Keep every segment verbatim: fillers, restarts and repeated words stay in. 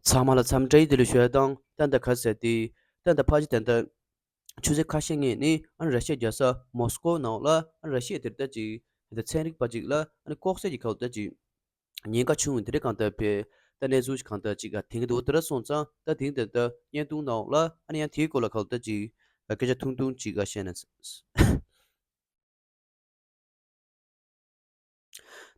ཚང་མ་ལ་འཚམས་འདྲི་བདེ་ལེགས་ཞུ་ཡ་དང་། ད་ལྟ་ག་ཟེར་ཏེ། ད་ལྟ་ཕལ་ཆེར་ད་ལྟ་ཆུ་ཚོད་ཁ་ཤས་སྔོན་ནས་ཨ་ནི་ར་ཤི་ཡའི་རྒྱལ་ས་མོ་སི་ཀོ་ནང་ལ་ཨ་ནི་ར་ཤི་ཡའི་དེ་ལྟ་ཅིག་ད་ལྟ་ཚན་རིག་པ་ཅིག་ལ་ཨ་ནི་ལྐོག་ཟ་གི་ག་ལ་ད་ཅིག་ཉེན་ཁ་བྱུང་ཡོད་དེ་འདྲ་གང་ལྟར་བས། ད་གནས་ཚུལ་ཞིག་གང་ལྟར་ཅིག་ཨ་དེང་གི་འདུག་དེ་འདྲ་སོང་ཙང་། ད་དེང་དེ་ལྟ་བརྙན་ཐུང་ནང་ལ་ཨ་ནི་ཡང་དེའི་སྐོར་ལ་ག་ལ་ད་ཅིག་ཨ་སྐད་ཆ་ཐུང་ཐུང་ཅིག་ཨ་བཤད་ན།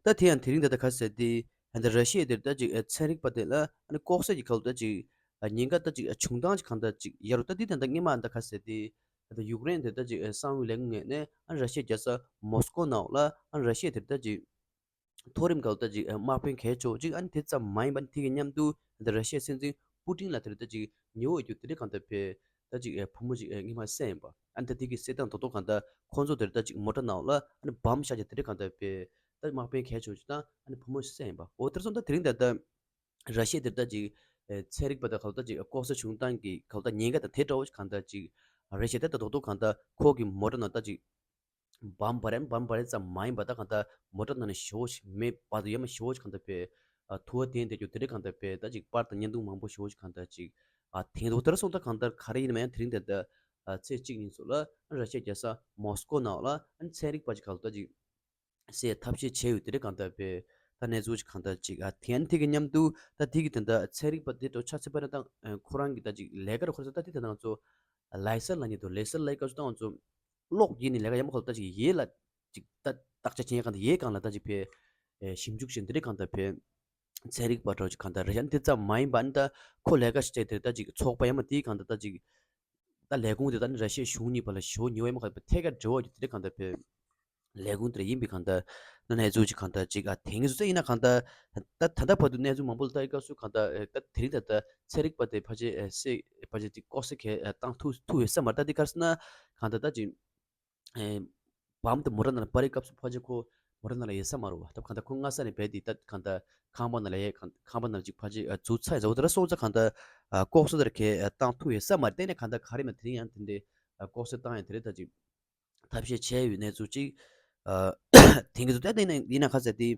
ད་དེ་ཡང་དེ་རིང་ད་ལྟ་ག་ཟེར་ཏེ། ད་ལྟ་ར་ཤི་ཡའི་དེར་ད་ཅིག་ཨ་ཚན་རིག་པ་དེ་ལ་ཨ་ནི་ལྐོག་ཟ་གི་ག་ལ་ད་ཅིག་ཨ་ཉེན་ཁ་ད་ཅིག་ཨ་བྱུང་སྟངས་ཅིག་གང་ལྟར་ཅིག་ཡ་རུ། ད་དེ་ད་ལྟ་སྔོན་མ་ད་ག་ཟེར་ཏེ། ད་ལྟ་ཡུཀ་རེན་དེ་ད་ཅིག་ཨ་གསང་བའི་ལས་ཁུངས་ངོས་ནས་ཨ་ནི་ར་ཤི་ཡའི་རྒྱལ་ས་མོ་སི་ཀོ་ནང་ལ་ཨ་ནི་ར་ཤི་ཡའི་དེར་ད་ཅིག་མཐོ་རིམ་ག་ལ་ད་ཅིག་ཨ་དམག་དཔོན་གལ་ཆེ་བོ་ཅིག་ཨ་ནི་དེ་ཙམ་མ་ཡིན་པ། ཨ་ནི་དེ་གི་མཉམ་དུ་ད་ལྟ་ར་ཤི་ཡའི་སྲིད་འཛིན་པུ་ཏིན་ལ་དེར་ད་ཅིག་ཉེ་བོ་ཡོད་རྒྱུ་དེ་འདྲ་གང་ལྟར་བས། ད་ཅིག་ཨ་བུ་མོ་ཅིག་ཨ་སྔོན་མ་བསད་ཡིན་པ། ཨ་ནི་ད་དེ་གི་བསད་སྟངས་རྡོག་རྡོག་གང་ལྟར་ཁོང་ཚོ་དེར་ད་ཅིག་མོ་ཊ་ནང་ལ་ཨ་ནི་བམ་བཞག་རྒྱུ་དེ་འདྲ་གང་ལྟར་བས། ད་དམག་དཔོན་གལ་ཆེ་བོ་ཅིག་དང་ཨ་ནི་བུ་མོ་ཞིག་བསད་ཡིན་པ། འོ་དེར་སོང་ད་དེ་རིང་ད་ལྟ་ར་ཤི་ཡ་དེར་ད་ཅིག་ཨ་ཚན་རིག་པ་དང་ག་ལ་ད་ཅིག་ལྐོག་ཟ་བྱུང་སྟངས་ཀྱི་ག་ལ་ད་ཉེན་ཁ་དང་དེ་འདྲ་བོ་ཅིག་གང་ལྟར་ཅིག་རེད་ཤག་ད་ད་རྡོག་རྡོག་གང་ལྟར་ཁོ་གི་མོ་ཊ་ནང་ད་ཅིག་བམ་འབར་ཡ་བམ་འབར་ཡ་ཙམ་མ་ཡིན་པ། ད་གང་ལྟར་མོ་ཊ་ནང་ནས་ཞེ་པོ་ཅིག་མེ་འབར་དུ་ཡ་མ་ཞེ་པོ་ཅིག་གང་ལྟར་བས། ཨ་ཐུ་བ་དེ་འདྲ་རྒྱུ་དེ་འདྲ་གང་ལྟར་བས། ད་ཅིག་པར་དང་བརྙན་ཐུང་མང་པོ་ཞེ་པོ་ཅིག་གང་ལྟར་ཅིག་ཨ་དེང་དུ་དེར་སོང་ད་གང་ལྟར་ག་རེ་ཡིན་ན་ཡང་དེ་རིང་དེ་ལྟ་ཨ་ཚེས་གཅིག་ཉིན་སོགས་ལ་ར་ཤི་ཡའི་རྒྱལ་ས་མོ་སི་ཀོ་ནང་ལ་ཨ་ཚན་རིག་པ་ཅིག་ག་ལ་ད་ཅིག་བསད་ཐབས་ཤེས་བྱས་ཡོད་དེ་འདྲ་གང་ལྟར་བས། ད་གནས་ཚུལ་ཅིག་གང་ལྟར་ཅིག་ཨ་དེ་ཡང་དེ་གི་མཉམ་དུ་ད་དེ་གི་དེ་ལྟ་ཚན་རིག་པ་དེ་འདྲ་ཆ་ཚང་པ་ན་ད་ཁོ་རང་གི་ད་ཅིག་ལས་ཀ་རུ་ཁོ་རང་ད་དེ་ད་ང་ཚོ་ལེ་སར་ལབ་མཁན་འདུག་ལེ་སར་ལབ་སྐབས་སུ་ད་ང་ཚོ་གློག་ཡིན་ནི་ལས་ཀ་ཡ་མ་ཁོ་ད་ཅིག་ཡས་ལ་ཅིག་ད་བརྟག་དཔྱད་བྱེད་ཡ་གང་ལྟར་ཡས་སྒང་ལ་ད་ཅིག་བས་ཞིབ་འཇུག་བྱེད་འདི་འདྲ་གང་ལྟར་བས། ཚན་རིག་པ་འདྲ་ཅིག་གང་ལྟར་རེད་ཤག་འདི་ཙམ་མ་ཡིན་པ་ནི་ད་ཁོ་ལས་ཀ་བྱེད་དེ་ད་ཅིག་ཚོགས་པ་ཡ་མ་དེའི་གང་ལྟར་ད་ཅིག་ད་ལས་ཁུངས་དེ་ད་ནི་ར་ཤི་ཡའི་གཞུང་གཉིས་བར་ལ་ཞེ་པོ་ཉེ་བ་ཡ་མ་གང་ལྟར་ཐད་ཀར་འབྲེལ་བ་ཡོད་དེ་འདྲ་གང་ལྟར་བས། ལས་ཁུངས་དེར་ཡིན་པའི་གང་ལྟར་ན་གནས་ཚུལ་ཅིག་གང་ལྟར་ཅིག་ཨ་དེང་གི་སུ་ཚེ་ཡིན་ན་གང་ལྟར་ད་ད་ལྟ་བར་དུ་གནས་ཚུལ་མང་པོ་ལ་ལྟ་ཡི་སྐབས་སུ་གང་ལྟར་ཨེ་ད་དེ་རིང་ད་ལྟ་ཚན་རིག་པ་དེ་ཕལ་ཆེར་ཨེ་སེ་ཕལ་ཆེར་ཅིག་ལྐོག་ཟ་གས་ཨེ་བཏང་ཐུབ་ཐུབ་ཡོད་ས་མ་རེད། ད་དེ་ག་རེ་ཟེར་ན་གང་ལྟར་ད་ཅིག་ཨེ་བམ་དེ་མོ་ཊ་ནང་ལ་སྤར་ཡི་སྐབས་སུ་ཕལ་ཆེར་ཁོ་མོ་ཊ་ནང་ལ་ཡོད་ས་མ་རེད་བ། ད་གང་ལྟར་ཁོ་སྔ་ས་ནས་བས་དེ་ད་གང་ལྟར་ཁང་པ་ནང་ལ་ཡས་གང་ཁང་པ་ནང་ལ་ཅིག་ཕལ་ཆེར་ཨེ་འཛུལ་ཚར་ཡོད་ས། འོ་དེ་འདྲ་སོང་ཙང་གང་ལྟར་ཨ་ལྐོག་ཟ་དེ་གས་ཨེ་བཏང་ཐུབ་ཡོད་ས་མ་རེད། དེ་ནས་གང་ལྟར་ག་རེ་ཡིན་ན་དེ་རིང་ཡང་དེ་འདྲའི་ཨ་ལྐོག་ཟ་བཏང་ཡ་དེ་རིང་ད་ཅིག་ཐབས་ཤེས་བྱས་ཡོད་གནས་ཚུལ་ཅིག་ཨ་དེང་གི་འདུག་ད་དེ་ནས་ཡིན་ན་ག་ཟེར་ཏེ།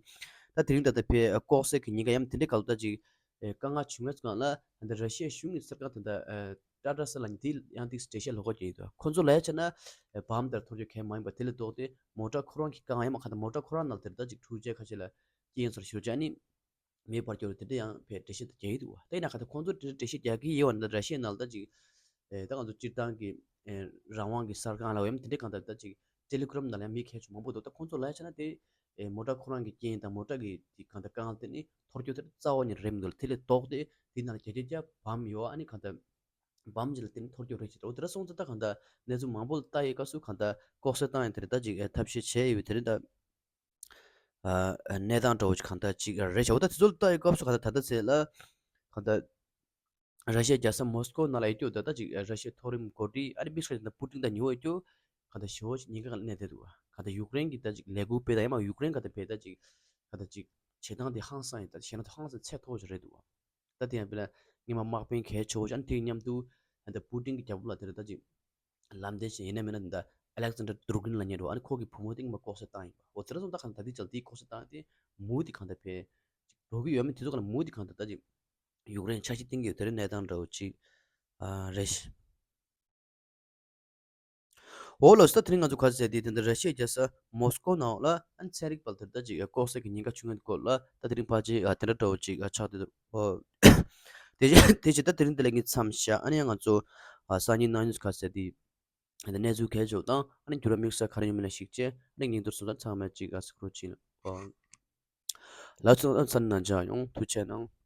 ད་དེ་རིང་ད་ལྟ་བས་ལྐོག་ཟ་གི་ཉེན་ཁ་ཡ་མ་དེ་འདྲའི་ག་ལ་ད་ཅིག་ཨེ་དཀའ་ངལ་བྱུང་ཡ་ཚོ་གང་ལ་ད་ལྟ་ར་ཤི་ཡའི་གཞུང་གི་གསར་ཁང་དེ་འདྲ་ཨེ་ཊ་ཊ་སི་ལབ་མཁན་དེ་ཡང་ཏིག་འགྲེལ་བཤད་ལོགས་ཀ་བརྒྱབ་ཡོད་འདུག་ཁོ་ཚོ་ལ་ཡ་བྱས་ན་ཨེ་བམ་དེར་འཐོར་རྒྱུ་གལ་མ་ཡིན་པ་དེ་ལས་ལྡོག་སྟེ་མོ་ཊ་ཁོ་རང་གི་དཀའ་ངལ་ཡ་མ་གང་ལྟར་མོ་ཊ་ཁོ་རང་ནང་དེར་ད་ཅིག་འཁྲུག་ཆ་ཁ་ཤས་ལ་རྐྱེན་ཚོར་ཞུ་བྱ་ནི། མེ་འབར་སྐྱོར་དེ་འདྲ་ཡང་བས་འགྲེལ་བཤད་དེ་རྒྱག་གི་འདུག་བ། ད་ཡིན་ན་ག་ད་ཁོང་ཚོ་དེ་འདྲ་འགྲེལ་བཤད་རྒྱག་གི་ཡོད་བ་ན་ད་ར་ཤི་ཡའི་ནང་ལ་ད་ཅིག་ཨེ་ད་ང་ཚོ་སྤྱིར་བཏང་གི་ཨེ་རང་དབང་གི་གསར་ཁང་ལ་འོ་ཡ་མ་དེ་འདྲ་གང་ལྟར་ད་ཅིག་ཊེ་ལི་གྷི་རམ་ནང་ལ་ཡང་མི་གལ་ཆེ་མང་པོ་འདུག་ད་ཁོང་ཚོ་ལ་ཡ་བྱས་ན་དེ་ཨེ་མོ་ཊ་ཁོ་རང་གི་རྐྱེན་དང་མོ་ཊ་གི་དེ་གང་ལྟར་དཀའ་ངལ་དེ་ནི་འཐོར་རྒྱུ་དེ་རྩ་བ་ནས་རེད་མི་འདུག་ལ། དེ་ལས་ལྡོག་སྟེ་དེ་ནང་ལ་བརྒྱ་ཆ་བརྒྱ་བམ་ཡོད་ཨ་ནི་གང་ལྟར་བམ་ཅིག་ལ་དེ་ནི་འཐོར་རྒྱུ་རེད་ཅེས། འོ་དེ་འདྲ་སོང་ཙང་ད་གང་ལྟར་གནས་ཚུལ་མང་པོ་ལ་ལྟ་ཡི་སྐབས་སུ་གང་ལྟར་ལྐོག་ཟ་བཏང་ཡ་དེ་རེད། ད་ཅིག་ཨེ་ཐབས་ཤེས་བྱས་ཡོད་པའི་དེ་རེད་ད། ཨ་གནས་སྟངས་འདྲ་བོ་ཅིག་གང་ལྟར་ཅིག་རེད་བྱ་བ། ད་དེ་ཚོ་ལ་ལྟ་ཡི་སྐབས་སུ་གང་ལྟར་ད་ལྟ་ཚེ་ལ་གང་ལྟར་ར་ཤི་ཡའི་རྒྱལ་ས་མོ་སི་ཀོ་ནང་ལ་ཡོད་རྒྱུ་ད་ལྟ་ཅིག་ར་ཤི་ཡའི་མཐོ་རིམ་འགོ་ཁྲིད་ཨ་ནི་དམིགས་བསལ་ད་པུ་ཏིན་དང་ཉེ་བོ་ཡོད་རྒྱུ་གང་ལྟར་ཞེ་པོ་ཅིག་ཉེན་ཁ་ལ་གནས་བསྡད་འདུག་ག་གང་ལྟར་ཡུཀ་རེན་གྱི་ད་ཅིག་ལས་འགུལ་སྤེལ་དང་ཡང་མ་ཡུཀ་རེན་གང་ལྟར་བས་ད་ཅིག་གང་ལྟར་ཅིག་བྱེད་སྟངས་དེ་ཧང་སང་ཡིན། ད་བྱས་ན་ད་ཧང་སང་ཚད་མཐོ་བོ་ཞིག་རེད་འདུག་ག་ད་དེ་ཡང་དཔེར་ན་སྔོན་མ་དམག་དཔོན་གལ་ཆེ་བོ་ཞིག་ཨ་ནི་དེའི་མཉམ་དུ་ད་ལྟ་པུ་ཏིན་གྱི་རྒྱབ་ལོགས་ལ་དེ་རེད་ད་ཅིག་ལམ་སྟོན་བྱས་ཡིན་ན་མིན་ན་འདི་ཨ་ལེག་ཛན་ཌར་དུར་གིན་ལབ་མཁན་འདྲ་བོ། ཨ་ནི་ཁོ་གི་བུ་མོ་དེ་སྔོན་མ་ལྐོག་ཟ་བཏང་ཡིན་པ། འོ་དེ་འདྲ་སོང་ད་གང་ལྟར་དེ་ཅག་དེ་ལྐོག་ཟ་བཏང་དེ་མུ་དེ་གང་ལྟར་བས་འགྲོ་གི་ཡོད་མེད་དེ་ཚོ་གང་ལ་མུ་དེ་གང་ལྟར་ད་ཅིག་ཡུཀ་རེན་འཆར་གཞི་བཏིང་གི་ཡོད་དེ་རེད། གནས་སྟངས་འདྲ་བོ་ཅིག་ཨ་རེད། འོ་ལགས་སོ། ད་དེ་རིང་ང་ཚོ་ག་རེ་ཟེར་དེ་དེ་འདྲ་ར་ཤི་ཡའི་རྒྱལ་ས་མོ་སི་ཀོ་ནང་ལ་ཨ་ནི་ཚན་རིག་པ་དེར་ད་ཅིག་ལྐོག་ཟ་གི་ཉེན་ཁ་བྱུང་ཡོད་སྐོར་ལ་ད་དེ་རིང་ཕལ་ཆེར་ཨ་དེ་འདྲ་འདྲ་བོ་ཅིག་ཨ་ཆགས་བསྡད་འདུག་འོ་དེ་བཞིན་དེ་བཞིན་ད་དེ་རིང་འདི་ལ་ངས་མཚམས་བཞག་ཨ་ནི་ཡང་ང་ཚོ་ཨ་སང་ཉིན་གནངས་ཉིན་ག་རེ་ཟེར་དེ་ཨ་ནི་གནས་ཚུལ་གལ་ཆེ་བ་དང་ཨ་ནི་འགྱུར་བ་དམིགས་བསལ་ག་རེ་ཡོང་མིན་ལ་གཞིགས་བྱས་ཨ་ནི་ཉིན་ཐོར་སོང་ཙང་ཚང་མས་ཅིག་ཨ་གཟིགས་རོགས་གྱིས། འོ་ལགས་སོ། ཨ་ཚང་མ་མཇལ་ཡོང་། ཐུགས་རྗེ་གནང་།